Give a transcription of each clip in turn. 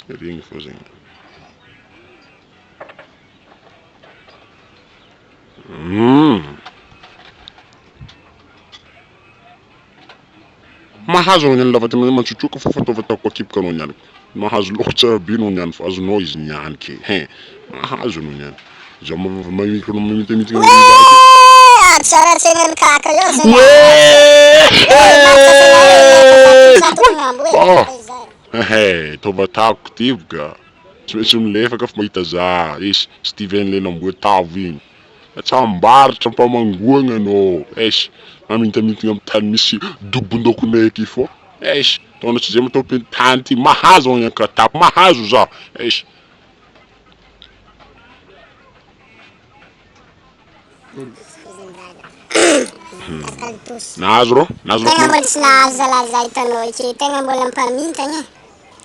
Regny fô zegny. Mahazo anao niany lava ty mantsotsoka fa fataofatako akiboka anao niany. Mahazo loko tsara be anao niany fa azonao izy niany ke. Hein, mahazo anao niany. Za mamikro anao mamitamitagna anao niany ke. Tsara tsena ny kaka io zany. Oh! Hehe, taovatako ty boka. Tsy maintsy milefaka fa mahita za. Esy, Steven le namboa tavo igny. Tsambaritra ampamangoagna anao. Esy, mamintamitigna amy tany misy dobon-daokonay aty fô. Esy, taona tsy zay matao tany ty mahazo agny ankatako, mahazo za. Esy. Nahazo rô, nahazo rô. Tegna mbola tsy nahazo zalahy za hitanao ake, tegna mbola mpamintagna e.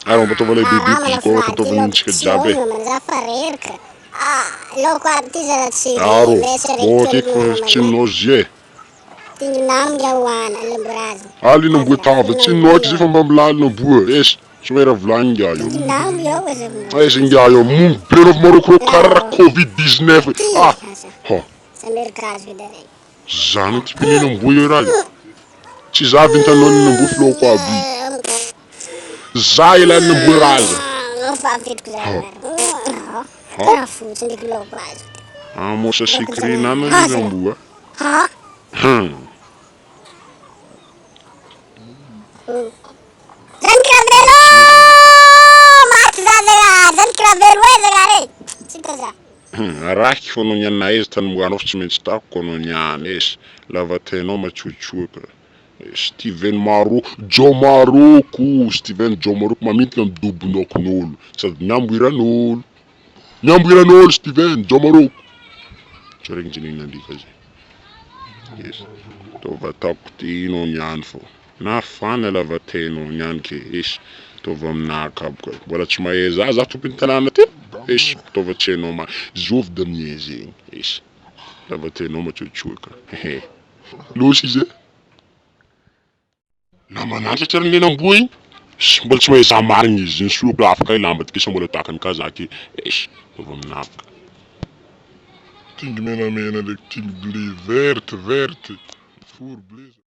Ary mba ataova lay bebe izy koa fataovantsika jiaby e. Za fa reraka. Ah, laoko aby ty zala tsy Aro, mbô akaiky fa tsy ninao zy e. Tinginamga hoana lamborazy. Aly namboa tava, tsy ninao aky zay fa mba milaly namboa. Esy, tsy hoe raha volagny ingahy io. Tinginamga eo aza. Esy ingahy io, momba be anao fa marokoroko karaha covid 19. Ah, ho. Samerikazo edy regny. Zany ty mpinina amboa io raha io. Tsy za vintanao ny namboa filohako aby. Za ela ny namboa raza. Ha. Amosa secret nana ny namboa. Hmm. Zany kiravelo! Maty za zay zany kiravelo e zagary e. Tsy hita za. Raky fa anao niany nahezy tany moanao fa tsy maintsy tako anao niany esy lava tenao matsotsoaka Steven Maro Joe Maroko Steven Joe Maroko mamintina ny dobon'okon'olo sady miamboiran'olo miamboiran'olo Steven Joe Maroko tsy regny jenenina ndrika zay yes taova ataoko ty anao niany fô nafana lava tenao niany ke esy taova aminaka aby koa mbola tsy mahay za za tompony tanàna ty esy taova tsy hainao ma zovy da miezegny esy lava tenao matsotsoaka hehe losy izy e namanantra tsy ary nenamboa igny Sh, mbola tsy mahay za marigny izy igny soloko afaka lamba ty ke sa mbola takany ka za ke esy taova aminaka. Tingy menamena ndraiky tingy bleu verte verte fory bleu.